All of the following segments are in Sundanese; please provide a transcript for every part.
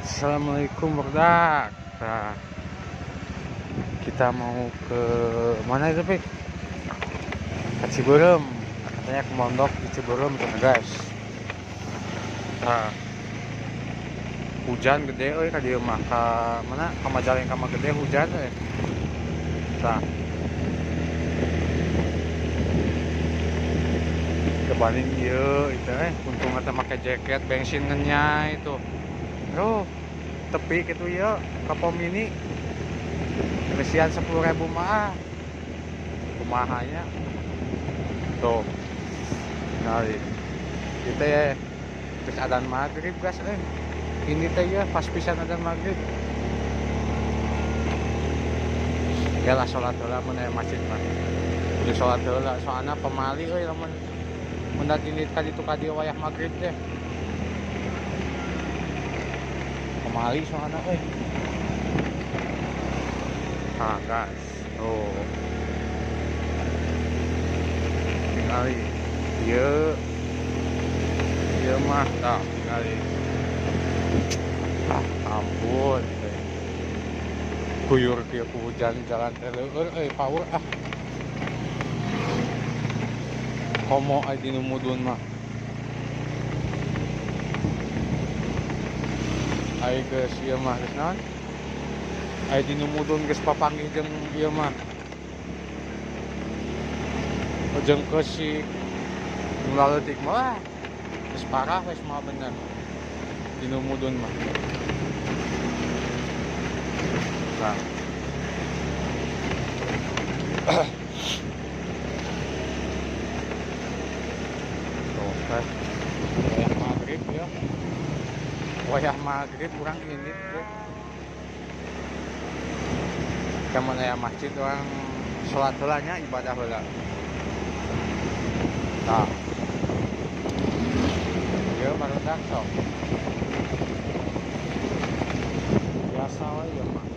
Assalamualaikum berdak. Nah, kita mau ke mana itu, Pik? Ke Cibeureum. Katanya ke Mondok di Cibeureum tuh, guys. Nah, hujan gede euy ka dieu mah, ka mana? Ka Majalengka mah gede hujan euy. Nah, kebanding ieu itu untung eta make jaket, bensin ngenyai itu. Aduh, tepi gitu ya, ke pom ini. Ngesian 10.000 mah. Kumahanya. Tuh. Nah, kita ya terus adzan maghrib, guys, Ini teh ya pas pisan adzan maghrib. Ya lah salat heula mun aya masjid mah. Kudu salat heula soalna pemali euy lamun mun indit ka ditu ka dieu wayah maghrib teh. Pemali soalna euy. Ah, guys. Oh. Tingali. Ieu. Ieu mah tah tingali. Ah, ampun. Kuyur kieu ku hujan jalan teh leueur euy power ah. Komo ai dinu mudun mah. Ai geus ieu mah geus naon? Ai dinu mudun geus papanggih jeung ieu mah. Jeung keusik nu laleutik mah geus parah geus mah bener. Dinu mudun mah. Nah. Tuh kan. Wayah maghrib ya. Wayah maghrib urang ini tuh. Kamu aya masjid orang salat heula nya ibadah heula. Nah. Ieu barudak sok. Biasa we ieu mah.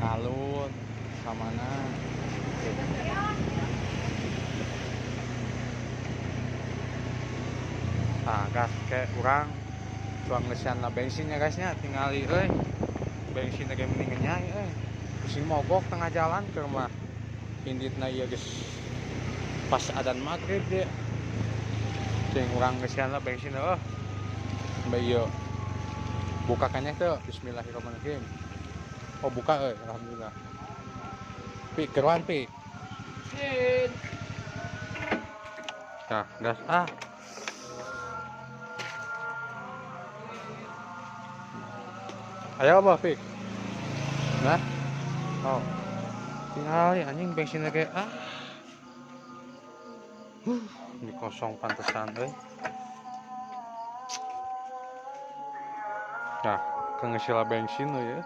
Ngalun samana. Nah, gas kayak urang cuang ngeusian lah bensinnya guysnya tingali euy. Bensin ge mending ngenyai euy. Pusing mogok tengah jalan ke rumah. Inditna ieu geus pas adzan maghrib dia. Cing urang ngeusian lah bensin eueuh. Sampai ieu. Buka keneh teu? Bismillahirrahmanirrahim. Oh buka euy, alhamdulillah. Pi keruan pi. Nah, gas ah. Ayo apa, Pik? Nah. Oh. Tinggal ya anjing bensinnya kayak ah. Ini kosong pantesan euy. Nah, kengesila bensin euy ya.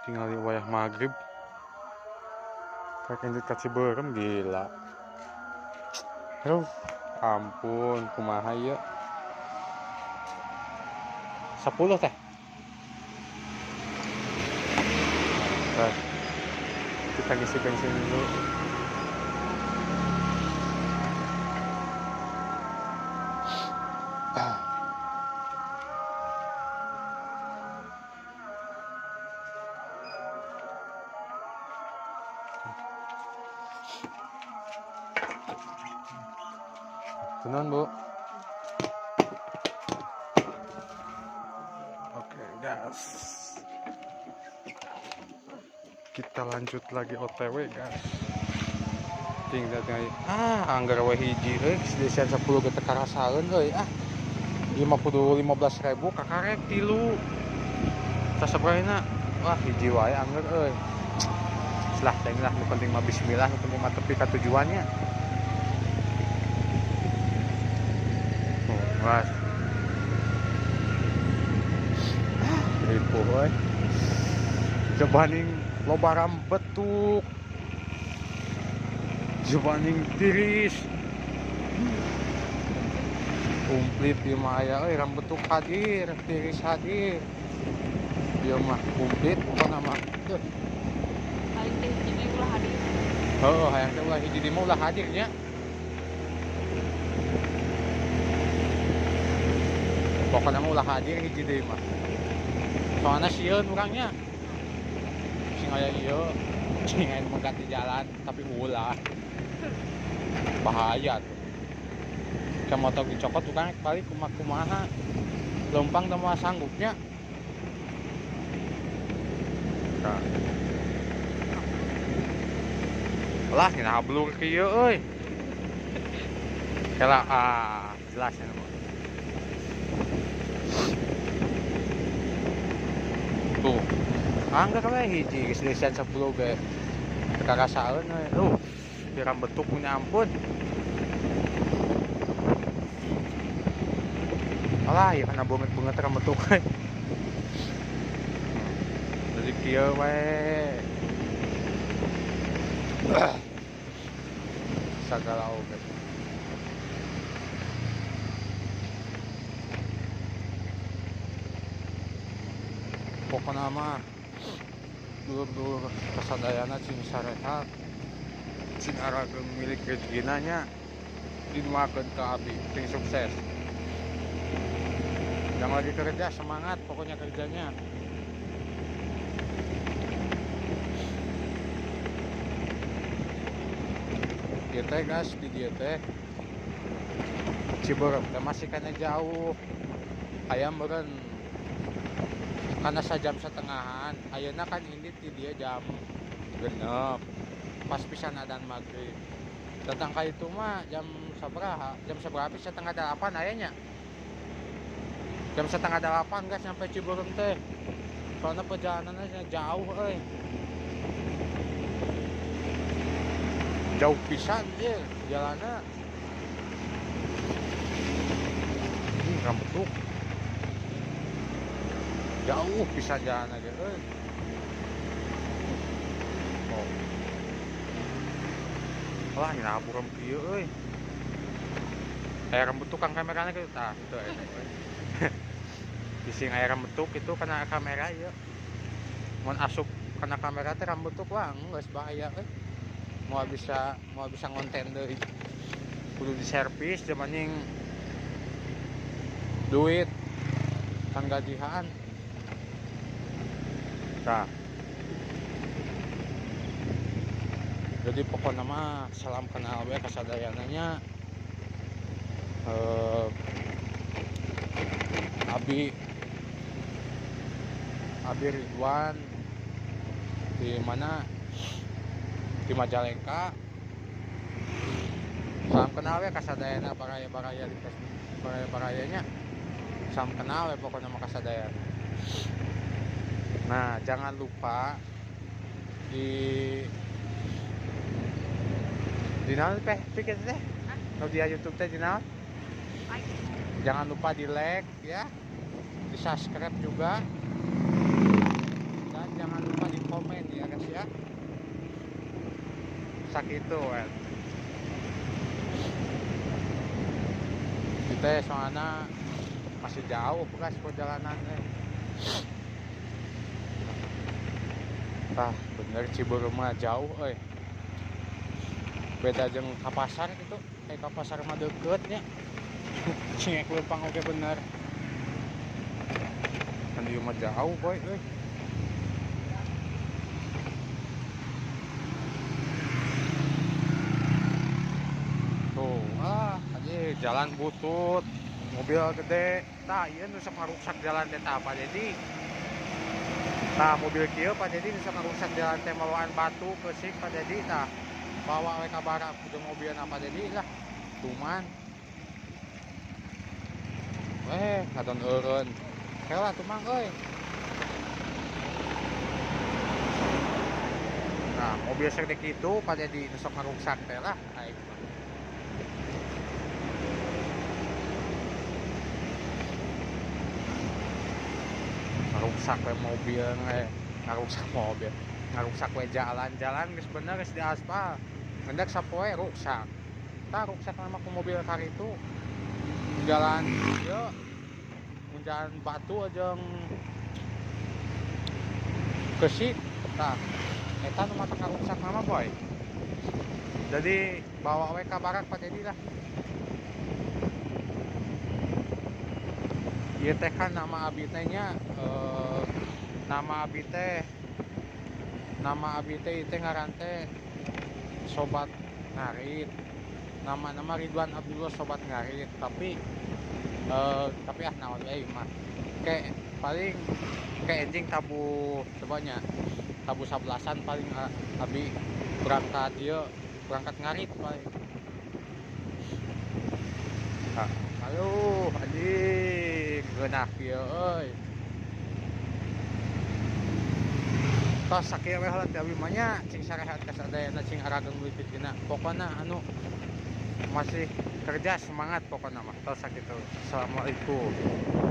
Tinggal di wayah maghrib. Kayak indit ka Cibeureum gila. Aduh, ampun kumaha ieu. 10 teh. Nah, kita ngisi bensin dulu. Tenan, Bu. Oke, gas. Kita lanjut lagi OTW, guys. Tinggal tinggal. Ah, anggar we hiji euy, geus 10 ge teu karasaeun euy ah. 50 15.000 kakarek tilu. Sasabarana. Wah, hiji wae anggar euy. Lah, teh lah nu penting mah bismillah, nu penting mah tepi ka tujuannya. Oh, gas. Ripuh euy. Jebaning loba rambetuk. Jebaning tiris. Komplit ieu mah aya euy, rambetuk hadir, tiris hadir. Ieu mah komplit pokona mah. Tuh. Hayang teh hiji deui ulah hadir. Heuh, hayang teh ulah hiji deui mah ulah hadir nya. Pokoknya mah ulah hadir hiji deui mah. Soalnya sieun urangnya. Sing aya ieu, sing aya megat di jalan tapi ulah. Bahaya tuh. Ke motor dicokot urang balik kumaha. Lempang teh moal sanggupnya. Nah. Lah ngina blur kieu euy. Kela ah jelas ya. Tuh. Anggar we hiji geus leusian 10 ge. Teu karasaeun we. Pirang betuk punya ampun. Alah, ya kana banget-banget rambetuk we. Jadi kieu we. Sagala oge. Pokokna mah dulur-dulur kasadayana cing sarehat, cing arageung milik rezekina nya, dinuakeun ka abdi cing sukses. Yang lagi kerja semangat pokoknya kerjanya. Ieu teh guys di dieu teh Cibeureum teh masih kana jauh. Aya meureun karena sajam setengahan. Ayeuna kan ini di dia jam 6 pas pisan adan maghrib. Datang ka itu mah jam sabaraha? Jam sabaraha? 7:30 aya nya. Jam 7:30 guys sampai Cibeureum teh. Soalnya perjalanannya jauh euy. Jauh pisan ieu jalanna. Ih, rambetuk. Jauh pisan jalan aja euy. Oh. Lah ngina buram kieu euy. Aya rambetuk kang kamerana kitu tah kitu aya. Bising aya rambetuk itu kana kamera ieu. Mun asup kana kamera teh rambetuk wah geus bahaya euy. Moal bisa ngonten deui. Kudu diservis jamaning duit kan gajihan. Nah. Jadi pokoknya mah salam kenal we kasadayana nya. Abi Ridwan di mana? Di Majalengka. Salam kenal we kasadayana baraya-baraya di Facebook, baraya-barayanya. Salam kenal we pokoknya mah kasadayana. Nah, jangan lupa di naon teh pikir teh? Nu di YouTube teh di naon? Jangan lupa di like ya, di subscribe juga, dan jangan lupa di komen ya guys ya. Sakitu kan. Kita soalnya masih jauh guys perjalanannya. Ah, bener Cibeureum mah jauh euy. Beda jeung ka pasar gitu, kayak ka pasar mah deukeut nya. Cingek leumpang oge bener. Kan ieu mah jauh boy euy. Tuh, ah, anjir jalan butut, mobil gede. Tah ieu nu sok ngaruksak jalan teh tah Pak Dedi. Nah, mobil kieu Pak Dedi nu sok ngaruksak jalan teh mawaan batu keusik Pak Dedi tah. Bawa we ka barak jeung mobilna Pak Dedi lah. Cuman ngadon eureun. Heula tuh mang euy. Nah, mobil segede kitu Pak Dedi nu sok ngaruksak teh lah aing mah. Ngaruksak we mobil ngaruksak mobil. Ngaruksak we jalan-jalan geus bener geus di aspal. Ngendak sapoe ruksak. Tah ruksak nama ku mobil karitu. Jalan ieu jalan batu jeung keusik tah eta nu mata karuksak nama boy. Jadi bawa we ka barak Pak Dedi lah. Ieu teh kan nama abi teh nya, nama abi teh, nama abi teh ieu teh ngaran teh Sobat Ngarit. Nama-nama Ridwan Abdullah Sobat Ngarit, tapi ah naon we mah. Kayak paling kayak enjing tabuh cobanya tabuh sabelasan paling, abi berangkat ieu, berangkat ngarit paling. Ah, aduh anjing geunah kieu euy. Tos sakieu we heula teh abi mah nya, cing sarehat ka sadayana, cing arageung leutik dina. Pokona anu masih kerja semangat pokona mah. Tos sakitu. Assalamualaikum.